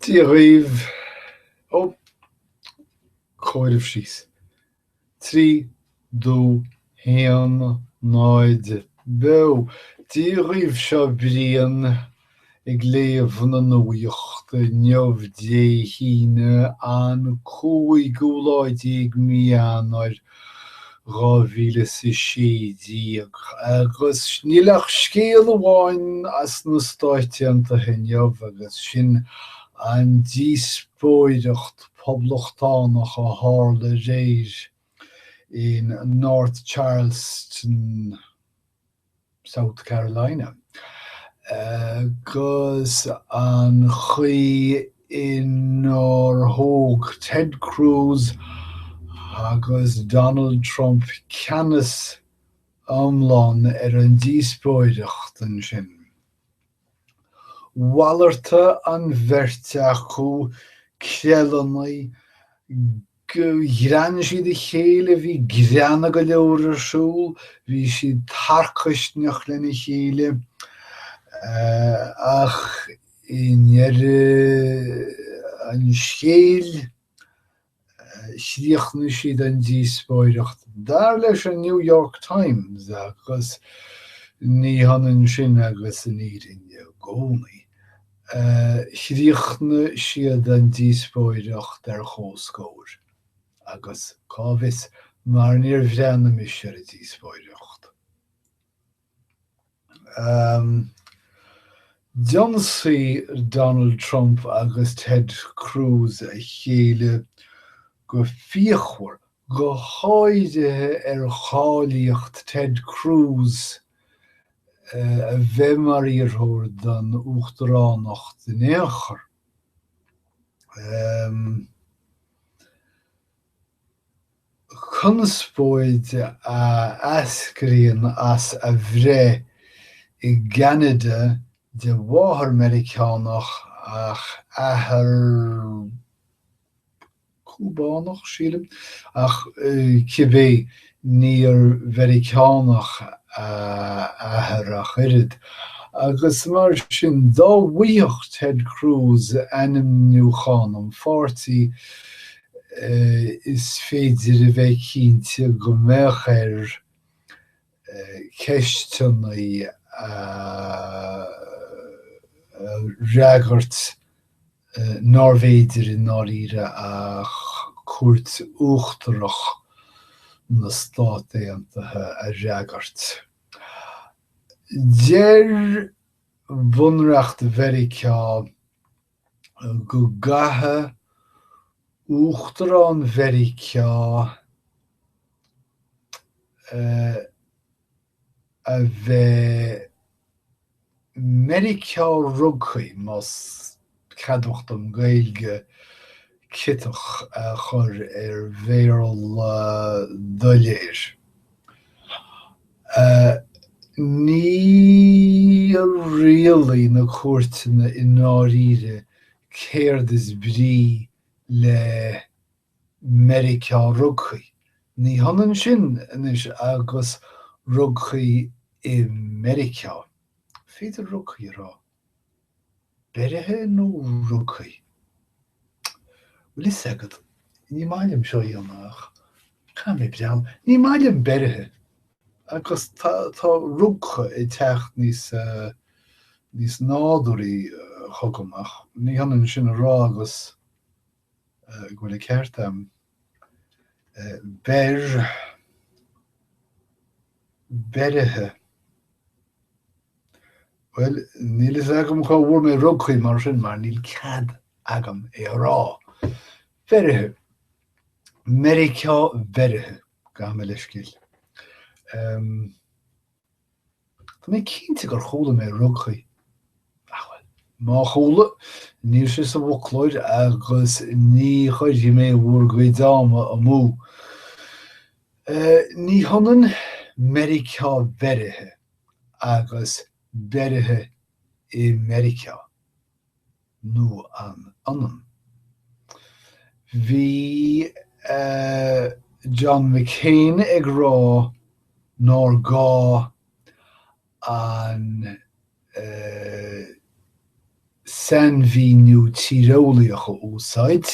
Dia dhaoibh. Ó, comhaireamh síos. 3, 2, 1, 0, Beo! Dia dhaoibh, seo Brian ag léamh na nuachta inniu Dé hAoine an cúigiú lá déag mí Eanáir 2016 agus níl ach scéal amháin as na Stáit Aontaithe inniu agus sin an díospóireacht poblachtánach a tharla aréir in North Charleston, South Carolina, agus an chaoi inar thóg Ted Cruz agus Donald Trump ceannas iomlán ar an díospóireacht ansin. Mhalartaigh an bheirt acu creileanna, Ghrean siad a chéile, bhí greanadh go leor ar siúl, bhí siad tarcaisneach lena chéile, ach i ndeireadh an scéil, chríochnaigh siad an díospóireacht, dar leis an New York Times, agus ní hionann sin agus an fhírinne i gcónaí. Chríochnaigh siad an díospóireacht ar comhscór, agus cá bhfios, mar níor bhreathnaigh mise ar an díospóireacht. D'ionsaigh Donald Trump agus Ted Cruz a chéile go fíochmhar, go háirithe ar cháilíocht Ted Cruz a bheith mar iarrthóir don uachtaránacht in aon chor. Conspóid a eascraíonn as a bhreith i gCeanada de mháthair Meiriceánach ach athair Cúbánach, sílim, ach cibé, níor Mheiriceánach a athair ach oiread. Agus mar sin, dá bhfaigheadh Ted Cruz ainmniúchán an pháirtí, is féidir a bheith cinnte go mbeadh air ceisteanna a fhreagairt nárbh fhéidir i ndáiríre ach Cúirt Uachtarach na Stát Aontaithe a fhreagairt. Deir Bunreacht Mheiriceá go gcaithfidh Uachtarán Mheiriceá a bheith Meiriceá rugtha, más ceadmhach dom Gaeilge ciotach a chur ar Bhéarla doiléir. Níor rialaigh na cúirteanna i ndáiríre céard is brí le Meiriceá rugtha. Ní hionann sin anois agus rugtha i Meiriceá. Féidir rugtha a rá? Beirithe nó rugtha? Bhfuil fhios agat, ní maith liom seo a dhéanamh ach caithfidh mé breathnú. Ní maith liom beirithe agus tá tá rugtha ag teacht níos níos nádúraí chugam ach ní hionann sin a rá agus go bhfuil an ceart a'm. Beir, beirithe. Bhuel, níl fhios agam cá bhfuair mé rugtha mar sin, mar níl cead agam é a rá. Beirithe. Meiriceá beirithe, gabh mo leithscéal. Tá mé cinnte gur chuala mé rugtha. Ach bhuel, má chuala, níl sé sa bhfoclóir agus ní chuirfidh mé bhur gcuid ama amú. Ní hionann Meiriceá beirithe agus beirithe i Meiriceá. nó an ionann? Bhí John McCain ag rá nár gá an sainmhíniú tíreolaíoch a úsáid,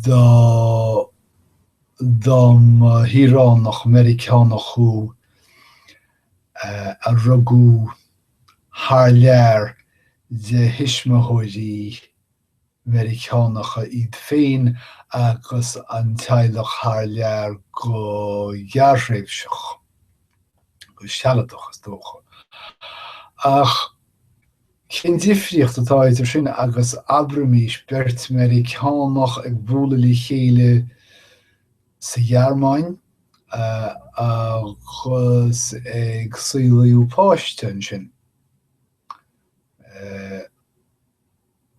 dá dá mba shaoránach Meiriceánach thú a rugadh thar lear de thuismitheoirí Meiriceánacha iad féin agus an teaghlach thar lear go gearrthréimhseach, go sealadach is dócha. Ach cén difríocht atá idir sin agus, abraimis, beirt Meiriceánach ag bualadh le chéile sa Ghearmáin agus ag saolú páiste ansin?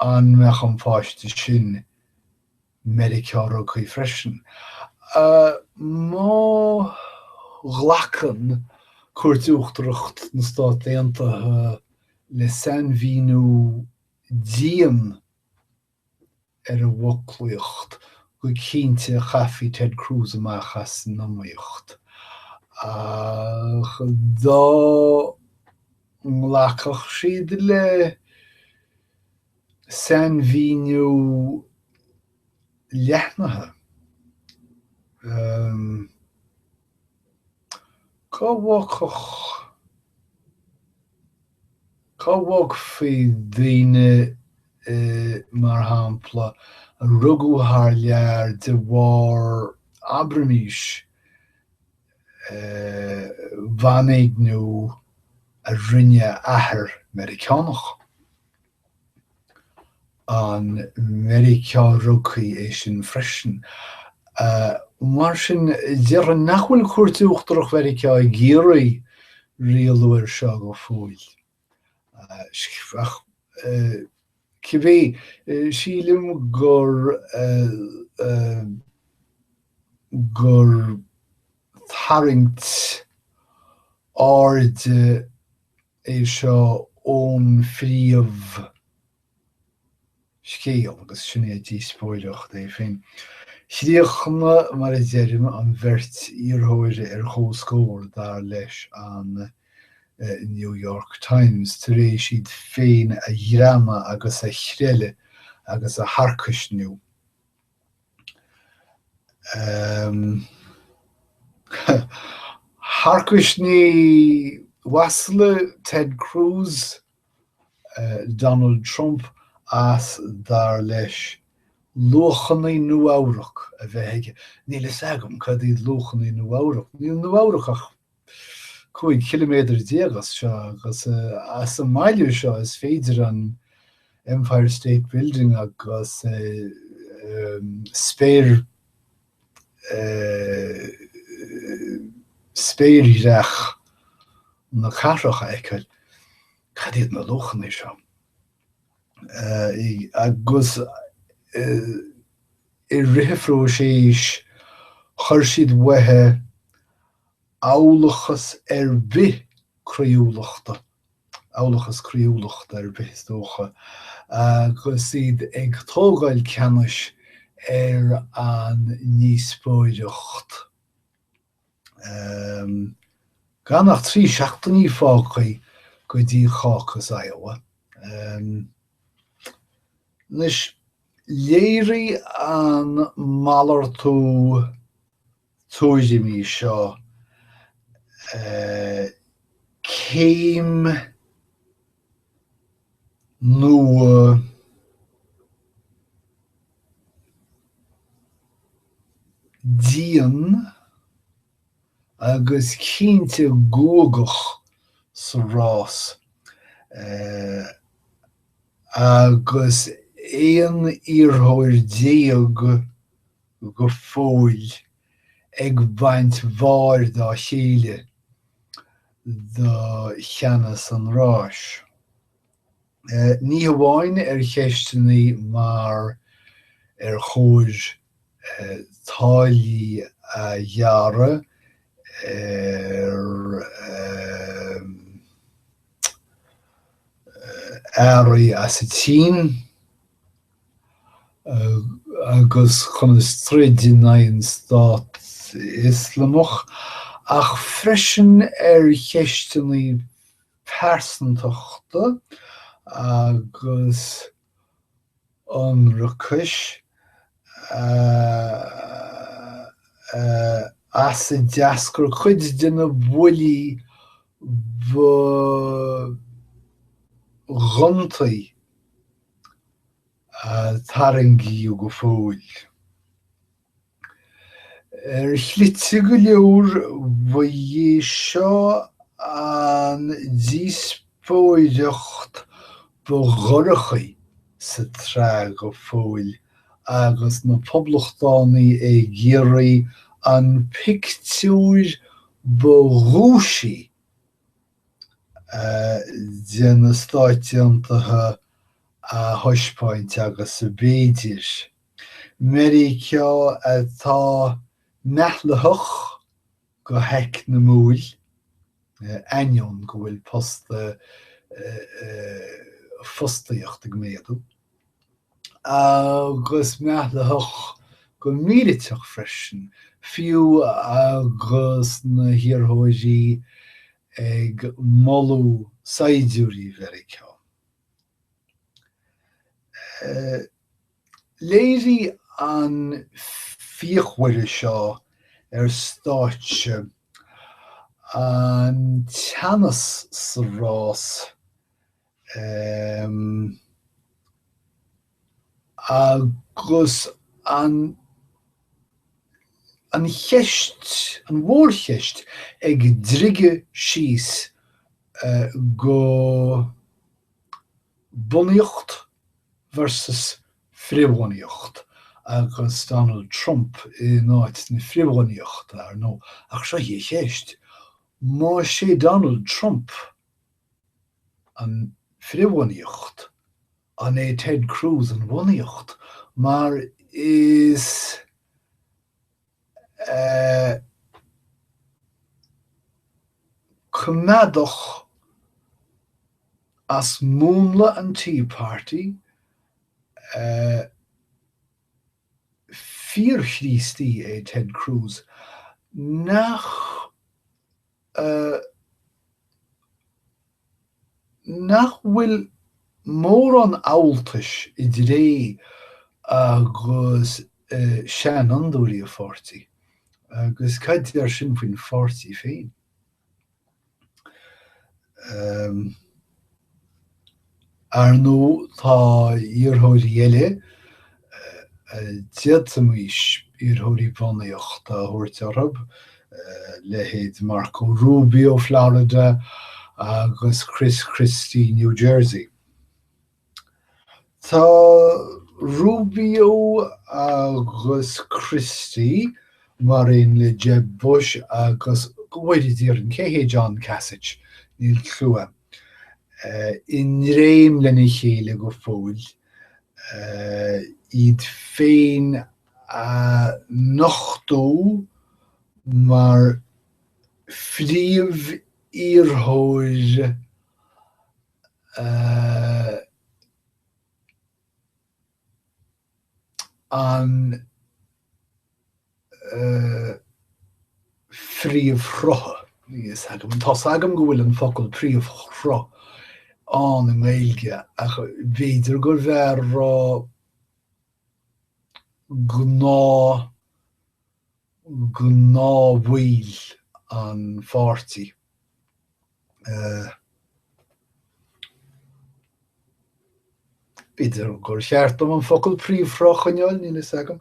An mbeadh an páiste sin Meiriceá-rugtha freisin? Má ghlacann Cúirt Uachtarach na Stát Aontaithe le sainmhíniú dian ar an bhfoclaíocht, go cinnte chaithfí Ted Cruz amach as an iomaíocht. Ach dá nglacfadh siad le sainmhíniú leathnaithe, cá bhfágfadh, cá bhfágfaí daoine, mar shampla, a rugadh thar lear de bharr, abraimis, banéigniú a rinne athair Meiriceánach? An Meiriceá-rugtha é sin freisin? Mar sin, déarfainn nach bhfuil Cúirt Uachtarach Mheiriceá ag iarraidh rialú air seo go fóill. Ach cibé, sílim gur gur tarraingt airde é seo ón phríomh scéal agus sin é an díospóireacht é féin. Chríochnaigh, mar a deirim, an bheirt iarrthóir ar comhscór, dar leis an New York Times, tar éis iad féin a ghreanadh agus a chreileadh agus a tharcaisniú. Tharcaisnigh, mhaslaigh Ted Cruz Donald Trump as, dar leis, luachanna Nua-Eabhrac a bheith aige. Níl fhios agam cad iad luachanna Nua-Eabhrac. Níl Nua-Eabhrac ach 15 chiliméadar as seo agus as an mbaile seo is féidir an Empire State Building agus spéir spéirdhreach na cathrach a fheiceáil. Cad iad na luachanna seo? Agus i rith an phróisis chuir siad uathu amhlachas ar bith croíúlachta, amhlachas croíúlachta ar bith is dócha, agus iad ag tógáil ceannais ar an ndíospóireacht. Gan ach 3 seachtainí fágtha go dtí Caucus Iowa. Anois, léirigh an malartú tuairimí seo céim nua dian agus cinnte guagach sa rás agus 11 iarrthóir go fóill ag baint bharr dá chéile do cheannas an ráis. Ní hamháin ar cheisteanna mar ar chóir táillí a ghearradh ar earraí as an tSín, agus conas troid in aghaidh an Stát Ioslamach, ach freisin ar cheisteanna pearsantachta. agus ionracais as a d'eascair cuid de na buillí ba ghontaí a tarraingíodh go fóill. Ar shlite go leor, ba í seo an díospóireacht ba dhorchaí sa tsraith go fóill agus na Poblachtánaigh ag iarraidh an pictiúr ba ghiúisí de na Stáit Aontaithe a thaispeáint agus ab fhéidir. Meiriceá atá meathlaitheach go heacnamúil, ainneoin go bhfuil fostaíocht ag méadú, agus meathlaitheach go míliteach freisin, fiú agus na hiarrthóirí ag moladh saighdiúirí Mheiriceá. Léirigh an fíochmhaire seo ar stáitse an teannas sa rás agus an an cheist, an mhórcheist ag driogadh síos go bunaíocht versus frithbhunaíocht, agus Donald Trump in áit na frithbhunaíochta, ar ndóigh. Ach seo í an cheist, más é Donald Trump an frithbhunaíocht, an é Ted Cruz an bhunaíocht? Mar is coimeádach as múnla an Tea Party, fíor-Chríostaí é Ted Cruz, nach nach bhfuil mórán amhaltais idir é agus seanfhondúirí a pháirtí, agus cad deir sin faoin pháirtí féin? Ar ndóigh, tá iarrthóirí eile a d'fhéadfaimis iarrthóirí bunaíochta a thabhairt orthu, leithéid Marco Rubio, Florida, agus Chris Christie, New Jersey. Tá Rubio agus Christie, mar aon le Jeb Bush agus, go bhfóire Dia orainn, cé hé John Kasich? Níl cliú a'm, i ndréim lena chéile go fóill, iad féin a nochtadh mar phríomh-iarrthóir an phríomhshrutha. Níl a fhios agam. Tá 's agam go bhfuil an focal príomhshruth ann i nGaeilge ach b'fhéidir gurbh fhearr a rá gnáth, gnáthbhaill an pháirtí. B'fhéidir gur cheart dom an focal príomhshruth a choinneáil, níl a fhios agam.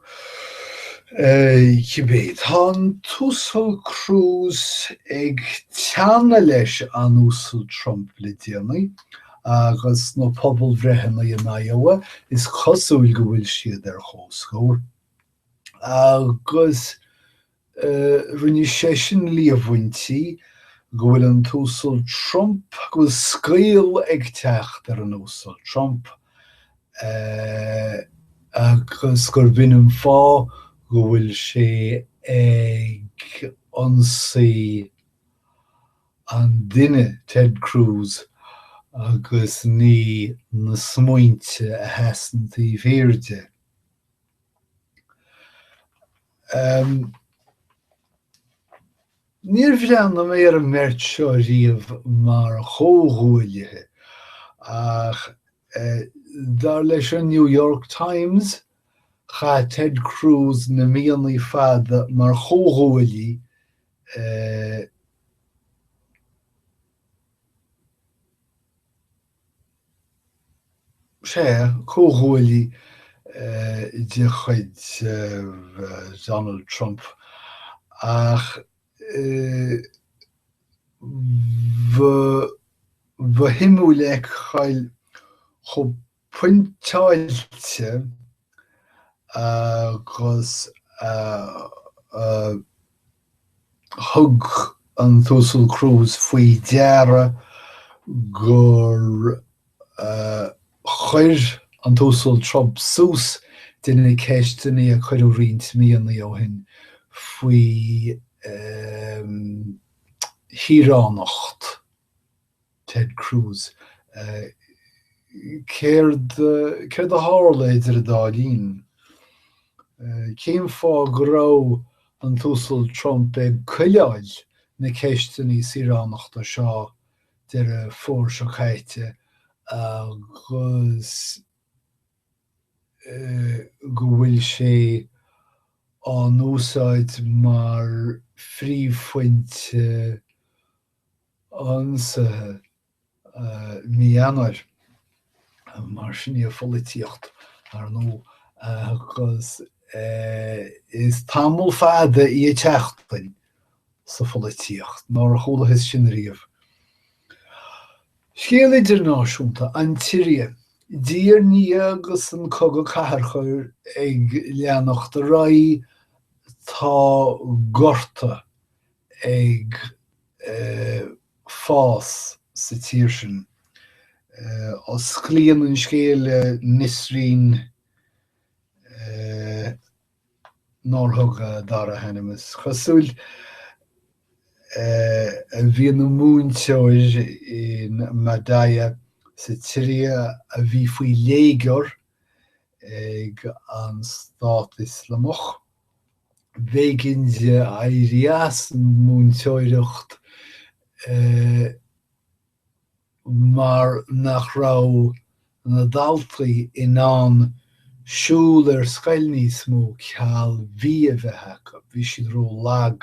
Cibé, tá an tUasal Cruz ag teannadh leis an Uasal Trump le déanaí, agus sna pobalbhreitheanna in Iowa, is cosúil go bhfuil siad ar comhscór. Agus Rinne seisean líomhaintí go bhfuil an tUasal Trump, go bhfuil scaoll ag teacht ar an Uasal Trump agus gurb in an fáth go bhfuil sé ag ionsaí an duine, Ted Cruz, agus ní na smaointe a sheasann taobh thiar de. Níor bhreathnaigh mé ar an mbeirt seo riamh mar chomhghuaillithe. Ach dar leis an New York Times, chaith Ted Cruz na míonna fada mar chomhghuaillí Sea, comhghuaillí de chuid Donald Trump. Ach ba shuimiúil a fheiceáil chomh pointeáilte agus a thug an tUasal Cruz faoi deara gur chuir an tUasal Trump suas de na ceisteanna a cuireadh roinnt míonna ó shin faoi shaoránacht Ted Cruz. Céard, céard a tharla idir an dá linn? Cén fáth go raibh an tUasal Trump ag coinneáil na ceisteanna saoránachta seo Deireadh Fómhair seo caite agus go bhfuil sé á n-úsáid mar phríomhphointe ionsaithe mí Eanáir. Mar sin í an pholaitíocht, ar ndóigh, agus is tamall fada í an tseachtain sa pholaitíocht, nár chualathas sin riamh. Scéal idirnáisiúnta, An tSiria, diaidh ar ndiaidh agus an cogadh cathartha ag leanacht ar aghaidh, tá gorta ag fás sa tír sin. Osclaíonn an scéal le Nisreen nár thug a dara hainm, is cosúil, a bhí ina múinteoir in Madaya sa tSiria a bhí faoi léigear ag an Stát Ioslamach. B'éigean di éirí as an múinteoireacht mar nach raibh na daltaí in ann siúl ar scoil níos mó ceal bia a bheith acu, bhí siad ró-lag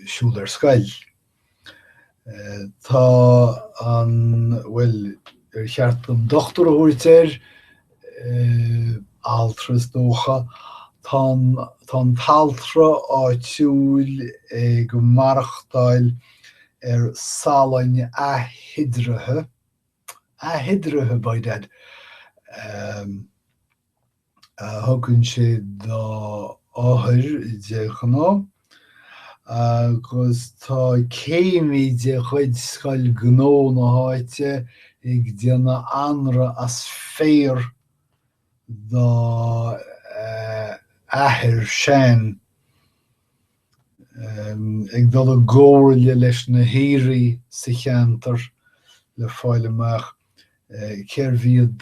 siúl ar scoil. Tá an, bhuel, ar cheart dom dochtúir a thabhairt air, altra is dócha, tá an, tá an t-altra áitiúil ag maireachtáil ar salann athhidrithe, athhidrithe by dad, a thugann sé dá othair de ghnáth, agus tá céimí de chuid Scoil Gnó na háite ag déanamh anraith as féar dá athair-sean, ag dul i gcomhairle leis na haoirí sa cheantar le fáil amach cérbh iad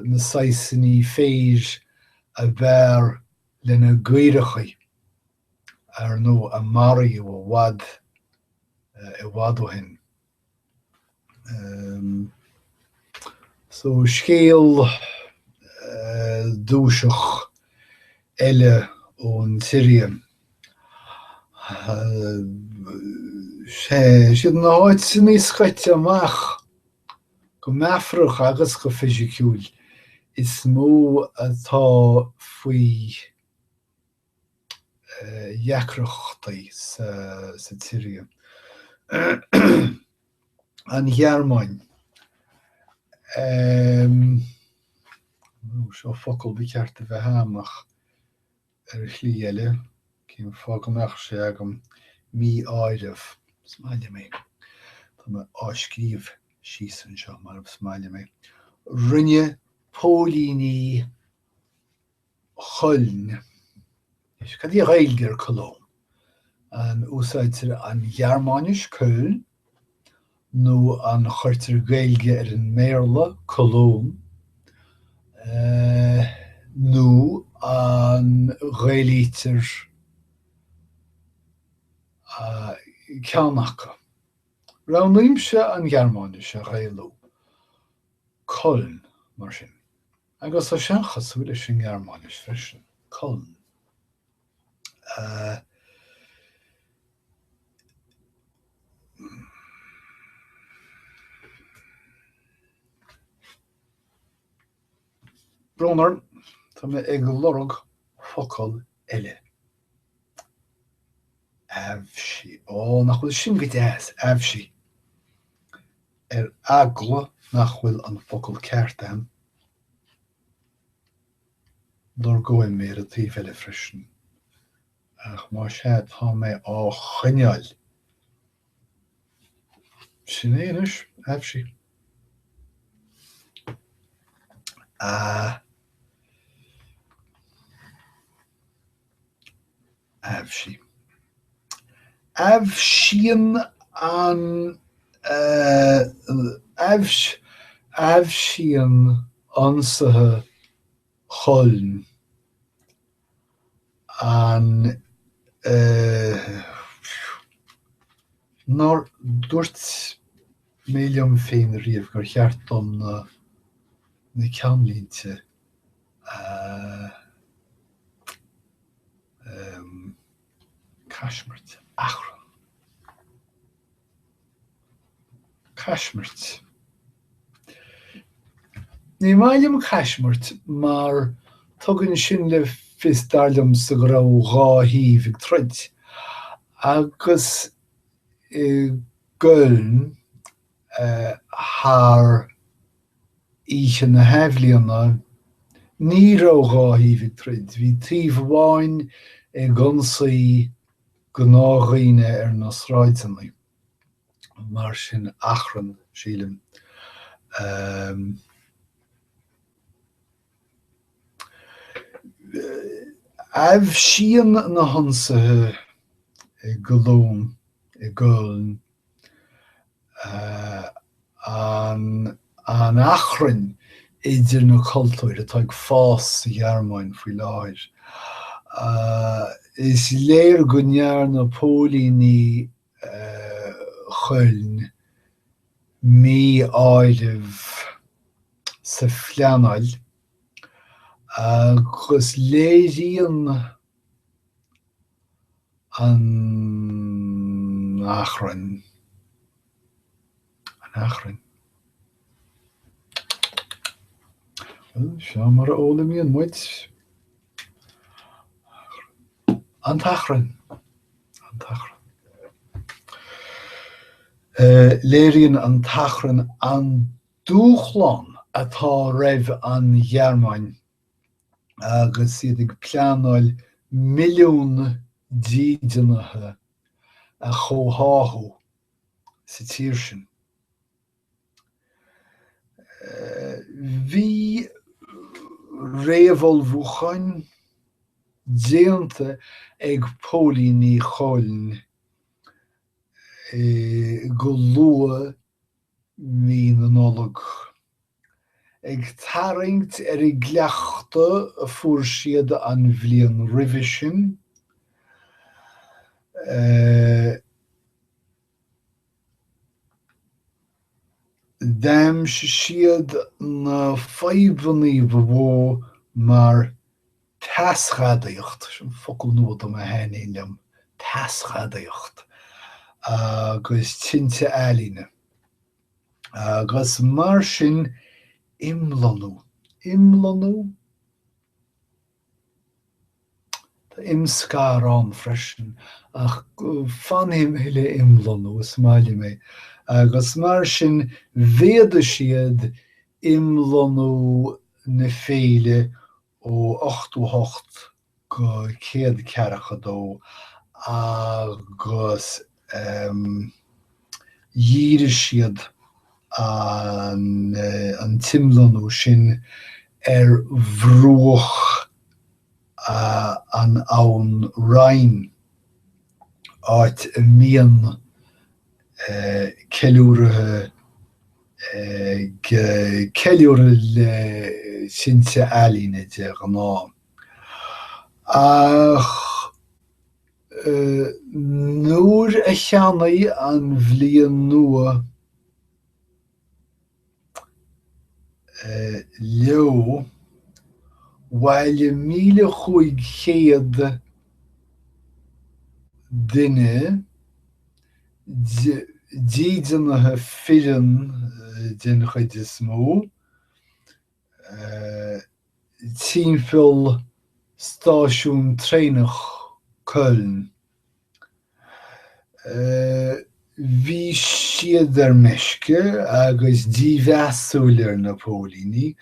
na saghsanna féir ab fhearr lena gcaoireachaí, ar ndóigh, a maraíodh i bhfad, i bhfad ó shin. So, scéal dúiseach eile ón tSiria. Is iad na háiteanna scoite amach go meafarach agus go fisiciúil is mó atá faoi dheacrachtaí sa tSiria. An Ghearmáin. Seo focal ba cheart a bheith agam ach ar shlí eile, cén fáth go mbeadh sé agam? Mí-áireamh. Is maith liom é. Tá mé á scríobh síos anseo mar is maith liom é. Rinne póilíní Chöln. Cad í an Ghaeilge ar Cologne? An úsáidtear an Ghearmáinis, Köln, nó an chuirtear Gaeilge ar an mBéarla, Cologne, nó an Ghaelaítear ceann acu? Roghnaímse an Ghearmáinis a Ghaelú. Köln, mar sin. Agus tá sé an-chosúil leis an nGearmáinis freisin. Köln. Brón orm, tá mé ag lorg focal eile. Aibhsigh. Ó, nach bhfuil sin go deas, aibhsigh. Ar eagla nach bhfuil an focal ceart a'm, lorgóidh mé ar an taobh eile freisin. Ach más ea, tá mé á choinneáil. Sin é anois, aibhsigh. Aibhsigh. Aibhsíonn an Aibhsíonn ionsaithe Köln an Nár dúirt mé liom féin riamh gur cheart dom na na ceannlínte a Caismirt, achrann. Caismirt. Ní maith liom caismirt mar tugann sin le fios dar liomsa go raibh dhá thaobh ag troid. Agus i gCöln thar oíche na hAthbhliana, ní raibh dhá thaobh ag troid, bhí taobh amháin ag ionsaí gnáthdhaoine ar na sráideanna. Mar sin, achrann, sílim. Aibhsíonn na hionsaithe i gCologne, i gCöln, an achrainn idir na cultúir atá ag fás sa Ghearmáin faoi láthair. Is léir go ndearna póilíní Chöln mí-áireamh sa phleanáil agus léiríonn an achrainn, an achrainn. Bhuel, seo mar a fhoghlaimíonn muid. An t-achrann. An t-achrann. Léiríonn an t-achrann an dúshlán atá roimh an Ghearmáin agus iad ag pleanáil milliún dídeanaithe a chomhtháthú sa tír sin. Bhí réamhullmhúcháin déanta ag póilíní Chöln go luath mí na Nollag. Ag tarraingt ar an gcleachtadh a fuair siad an bhliain roimhe sin, d'aimsigh siad na fadhbanna ba mhó mar teasghadaíocht, sin focal nua dom a thaitníonn liom, teasghadaíocht, agus tinte ealaíne. Agus mar sin, imlonnú. Imlonnú? Tá imscaradh ann freisin, ach fanfaidh mé le imlonnú, is maith liom é. Agus mar sin, mhéadaigh siad imlonnú na féile ó 88 go 142 agus dhírigh siad an t-imlonnú sin ar bhruach an abhann Rhine, áit a mbíonn ceiliúraithe ag ceiliúradh le tinte ealaíne de ghnáth. Ach. Nuair a cheannaigh an bhliain nua leo, bhailigh 1,500 duine, dídeanaithe fireann den chuid is mó, timpeall stáisiún traenach Köln. Bhí siad ar meisce agus dímheasúil ar na póilíní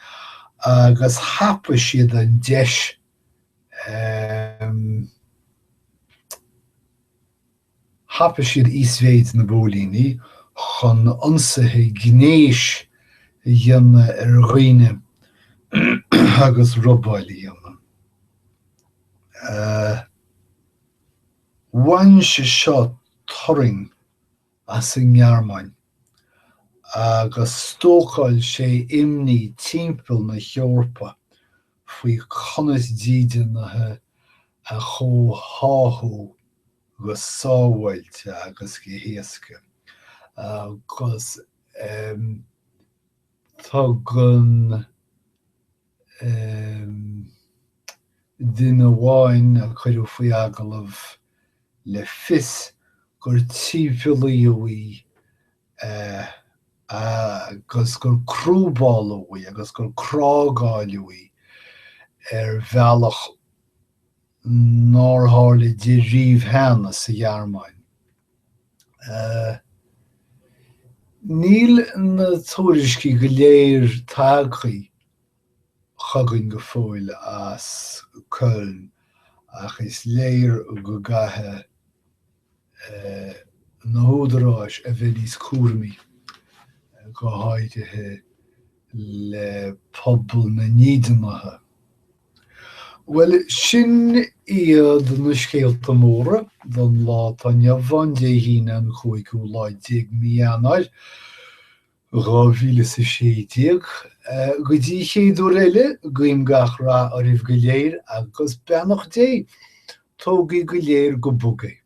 agus thapaigh siad an deis Thapaigh siad íosmhéid na bpóilíní chun ionsaithe gnéis a dhéanamh ar dhaoine agus robáil a dhéanamh. Bhain sé seo turraing as an nGearmáin agus stócáil sé imní timpeall na hEorpa faoi conas dídeanaithe a chomhtháthú go sábháilte agus go héasca agus tugann duine amháin a cuireadh faoi agallamh le fios gur timpeallaíodh í agus gur crúbáladh í agus gur crágáileadh í ar bhealach nár tharla di riamh cheana sa Ghearmáin. Níl na tuairiscí go léir tagtha chugainn go fóill as Köln ach is léir go gcaithfidh na húdaráis a bheith níos cúramaí, go háirithe le pobal na ndídeanaithe. Bhuel, sin iad na scéalta móra don lá atá inniu ann, Dé hAoine an cúigiú lá déag mí Eanáir, 2016. Go dtí an chéad uair eile, guím gach rath oraibh go léir agus beannacht Dé. Tógaigí go léir go bog é.